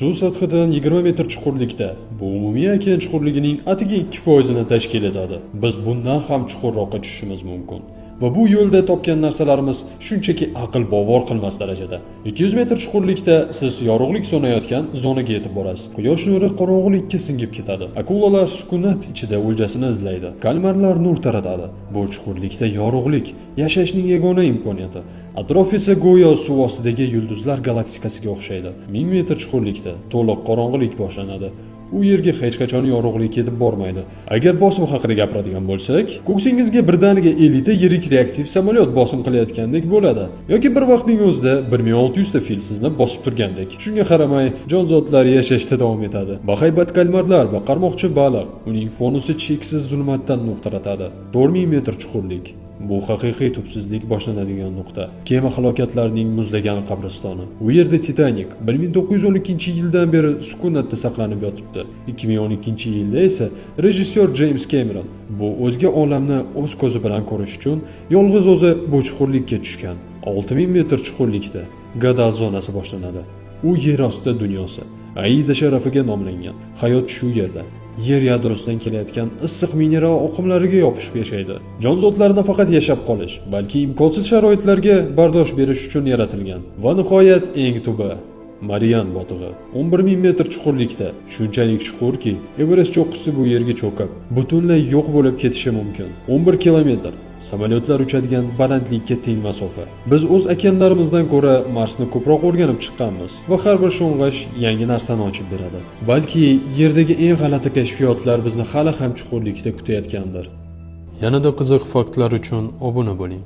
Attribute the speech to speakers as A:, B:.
A: Suv sathidan 20 metr chuqurlikda, bu umumiy okean chuqurligining atigi 2% tashkil etadi. Biz bundan ham chuqurroqqa tushishimiz mumkin. Va bu yo'lda topgan narsalarimiz shunchaki aql bovar qilmas darajada. 200 metr chuqurlikda siz yorug'lik so'nayotgan zonaga yetib borasiz. Quyosh nuri qorong'ulikka singib ketadi. Akulalar sukunat ichida o'ljasini izlaydi. Kalmarlar nur taratadi. Bu chuqurlikda yorug'lik yashashning yagona imkoniyati. Atrof esa go'yo suv ostidagi yulduzlar galaktikasiga o'xshaydi. 1000 metr chuqurlikda to'liq qorong'ulik boshlanadi. U yerga hech qachon yorug'lik yetib bormaydi. Agar bosim haqida gapiradigan bo'lsak, ko'ksingizga birdaniga 50 ta yirik reaktiv samolyot bosim qilayotgandek bo'ladi yoki bir vaqtning o'zida 1600 ta fil sizni bosib turgandek. Shunga qaramay, jonzotlar yashashda davom etadi. Bahaybat kalmarlar va qarmoqchi baliq, uning fonusi cheksiz zulmatdan nur taratadi. 4000 metr chuqurlik. Bu haqiqiy tubsizlik boshlanadigan nuqta. Kema halokatlarining muzlagan qabristoni. U yerda Titanic 1912-yildan beri sukunatda saqlanib yotibdi. 2012-yilda esa rejissyor James Cameron bu o'zga olamni o'z ko'zi bilan ko'rish uchun yolg'iz o'zi bu chuqurlikka tushgan. 6000 metr chuqurlikda Gadal zonasi boshlanadi. U yer osti dunyosi. Aida sharafiga nomlangan. Hayot shu yerda. Yer yadrosidan kelayotgan issiq mineral oqimlariga yopishib yashaydi. Jonzotlar nafaqat yashab qolish, balki imkonsiz sharoitlarga bardosh berish uchun yaratilgan. Va nihoyat eng tubi Marian botig'i. 11000 metr chuqurlikda, shunchalik chuqurki, Everest cho'qqisi bu yerga cho'kib, butunlay yo'q bo'lib ketishi mumkin. 11 kilometr samolyotlar uchadigan balandlikka teng masofa. Biz o'z okeanlarimizdan ko'ra Marsni ko'proq o'rganib chiqqanmiz va har bir sho'ng'ish yangi narsani ochib beradi. Balki Yerdagi eng g'alati kashfiyotlar bizni hali ham chuqurlikda kutayotgandir. Yanada qiziq faktlar uchun obuna bo'ling.